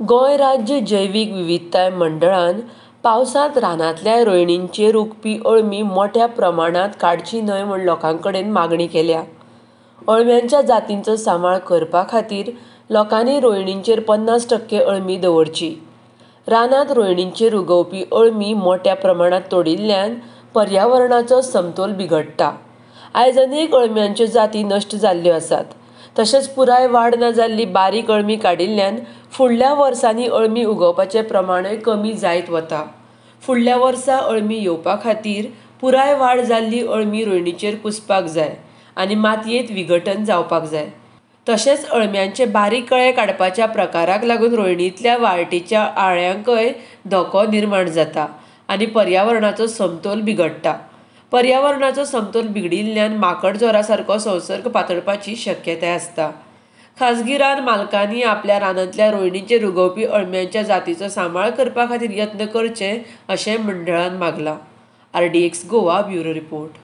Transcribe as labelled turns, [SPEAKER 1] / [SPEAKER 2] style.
[SPEAKER 1] गोंय राज्य जैवीक विविधताय मंडळान पावसांत रानांतल्या रोयणींचेर उगपी अळमी मोट्या प्रमाणांत काडची न्हय म्हूण लोकां कडेन मागणी केल्या. अळम्यांच्या जातींचो सांबाळ करपा खातीर लोकांनी रोयणींचेर 50% अळमी दवरची. रानांत रोयणींचेर उगोवपी अळमी मोट्या प्रमाणांत तोडिल्ल्यान पर्यावरणाचो समतोल बिगडटा. आयज अनेक अळम्यांच्यो जाती नश्ट जाल्ल्यो आसात. तशेंच पुराय वाड ना जाल्ली बारीक अळमी काडिल्ल्यान फुडल्या वर्सांनी अळमी उगोवपाचें प्रमाणय कमी जायत वता. फुडल्या वर्सा अळमी येवपा खातीर पुराय वाड जाल्ली अळमी रोयणीचेर कुसपाक जाय आनी मातयेंत विघटन जावपाक जाय. तशेंच अळम्यांचे बारीक कळे काडपाच्या प्रकाराक लागून रोयणींतल्या वाळटीच्या आळ्यांकय धोको निर्माण जाता आनी पर्यावरणाचो समतोल बिगडटा. पर्यावरणाचो समतोल बिगडिल्ल्यान माकडजोरा सारको संसर्ग पातळपाची शक्यताय आसता. खाजगी रान मालकांनी आपल्या रानांतल्या रोयणीचेर उगोवपी अळम्यांच्या जातीचो सांबाळ करपा खातीर यत्न करचे अशें मंडळान मागलां. RDX Goa bureau report.